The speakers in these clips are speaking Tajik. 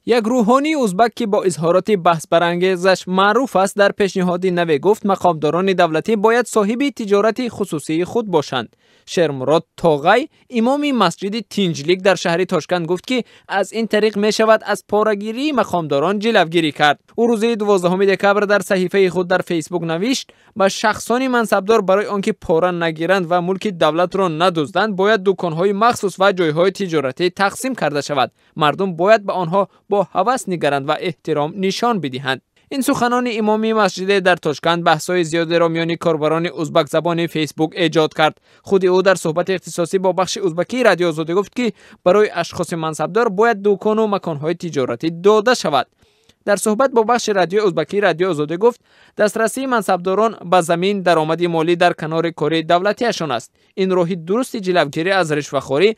Як рӯҳонии узбак, ки бо изҳороти баҳсбарангезаш маъруф аст, дар пешниҳоди наве гуфт, мақомдорони давлатӣ бояд соҳиби тиҷорати хусусии худ бошанд. Шермурод Тоғай, имоми масҷиди Тинҷлик дар шаҳри Тошканд, гуфт, ки аз ин тариқ мешавад аз порагирии мақомдорон ҷилавгирӣ кард. Ӯ рӯзи 12 декабр дар саҳифаи худ дар Фейсбук навишт: ба шахсони мансабдор барои он ки пора нагиранд ва мулки давлатро надузданд, бояд дуконҳои махсус ва ҷойҳои тиҷоратӣ тақсим карда шавад. Мардум бояд ба онҳо бо ҳавас нигаранд ва эҳтиром нишон бидиҳанд. Ин суханони имоми масҷиде дар Тошканд баҳсҳои зиёдеро миёни корбарони узбакзабони Фейсбук эҷод кард. Худи ӯ дар суҳбати ихтисосӣ бо бахши узбакии Радиои Озодӣ гуфт, ки барои ашхоси мансабдор бояд дукону маконҳои тиҷоратӣ дода шавад. Дар суҳбат бо бахши радиои узбакии Радиои Озодӣ гуфт, дастрасии мансабдорон ба замин даромади молӣ дар канори кори давлатиашон аст. Ин роҳи дурусти ҷилавгирӣ аз ришвахорӣ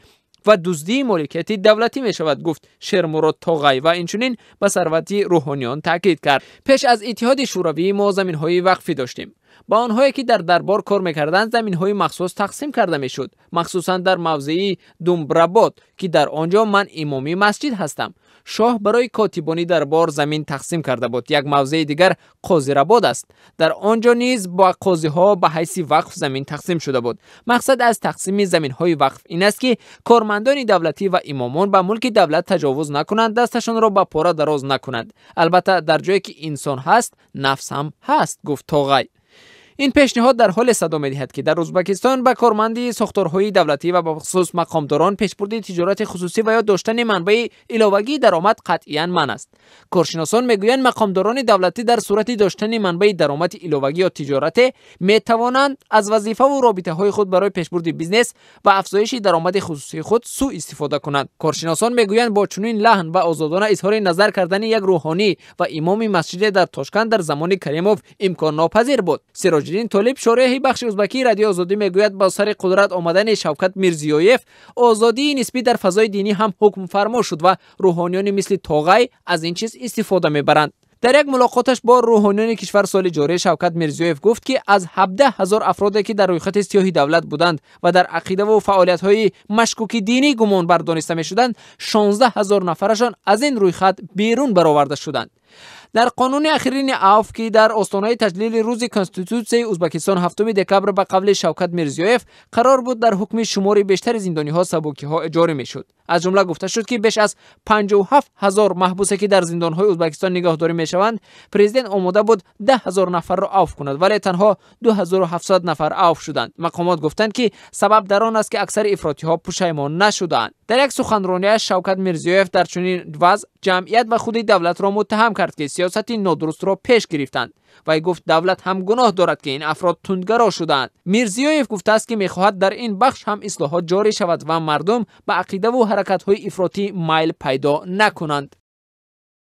ва дуздии моликияти давлатӣ мешавад, гуфт Шермурод Тоғай ва инчунин ба сарвати рӯҳониён таъкид кард. Пеш аз Иттиҳоди Шӯравӣ мо заминҳои вақфӣ доштем. Ба онҳое, ки дар дарбор кор мекарданд, заминҳои махсус тақсим карда мешуд, махсусан дар мавзеи Думбрабод, ки дар он ҷо ман имоми масҷид ҳастам. Шоҳ барои котибони дарбор замин тақсим карда буд. Як мавзеи дигар Қозирабод аст. Дар он ҷо низ ба қозиҳо ба ҳайси вақф замин тақсим шуда буд. Мақсад аз тақсими заминҳои вақф ин аст, ки кормандони давлатӣ ва имомон ба мулки давлат таҷовуз накунанд, дасташонро ба пора дароз накунанд. Албатта, дар ҷое ки инсон ҳаст, нафс ҳам ҳаст, гуфт Тоғай. Ин пешниҳод дар ҳоле садо медиҳад, ки дар Узбекистон ба корманди сохторҳои давлатӣ ва бахусус мақомдорон пешбурди тиҷорати хусусӣ ва ё доштани манбаи иловагии даромад қатъиян манъ аст. Коршиносон мегӯянд, мақомдорони давлатӣ дар сурати доштани манбаи даромади иловагӣ ё тиҷорате метавонанд аз вазифаву робитаҳои худ барои пешбурди бизнес ва афзоиши даромади хусусии худ сӯ истифода кунанд. Коршиносон мегӯянд, бо чунин лаҳн ва озодона изҳори назар кардани як рӯҳонӣ ва имоми масҷиде дар Тошканд дар замони Каримов имконнопазир буд. Сироҷиддин Толиб, шореҳи бахши узбакии Радиои Озодӣ, мегӯяд, ба сари қудрат омадани Шавкат Мирзиёев озодии нисбӣ дар фазои динӣ ҳам ҳукмфармо шуд ва рӯҳониёни мисли Тоғай аз ин чиз истифода мебаранд. Дар як мулоқоташ бо рӯҳониёни кишвар соли ҷорӣ Шавкат Мирзиёев гуфт, ки аз 17 ҳазор афроде, ки дар рӯйхати сиёҳи давлат буданд ва дар ақидаву фаъолиятҳои машкуки динӣ гумонбар дониста мешуданд, 16 ҳазор нафарашон аз ин рӯйхат берун бароварда шуданд. Дар қонуни ахирини авф, ки дар остонаи таҷлили рӯзи Конститутсияи Узбекистон 7 декабр ба қавли Шавкат Мирзиёев қарор буд, дар ҳукми шумори бештари зиндониҳо сабукиҳо ҷорӣ мешуд. Аз ҷумла гуфта шуд, ки беш аз 57 ҳазор маҳбусе, ки дар зиндонҳои Узбекистон нигаҳдорӣ мешаванд, президент омода буд 10 ҳазор нафарро авф кунад, вале танҳо 2700 нафар авф шуданд. Мақомот гуфтанд, ки сабаб дар он аст, ки аксари ифротиҳо пушаймон нашудаанд. Дар як суханрониаш Шавкат Мирзиёев дар чунин вазъ ҷамъият ва худи давлатро муттаҳам кард, ки сиёсати нодурустро пеш гирифтанд. Вай гуфт, давлат ҳам гуноҳ дорад, ки ин афрод тундгаро шудаанд. Мирзиёев гуфтааст, ки мехоҳад дар ин бахш ҳам ислоҳот ҷорӣ шавад ва мардум ба ақидаву ҳаракатҳои ифротӣ майл пайдо накунанд.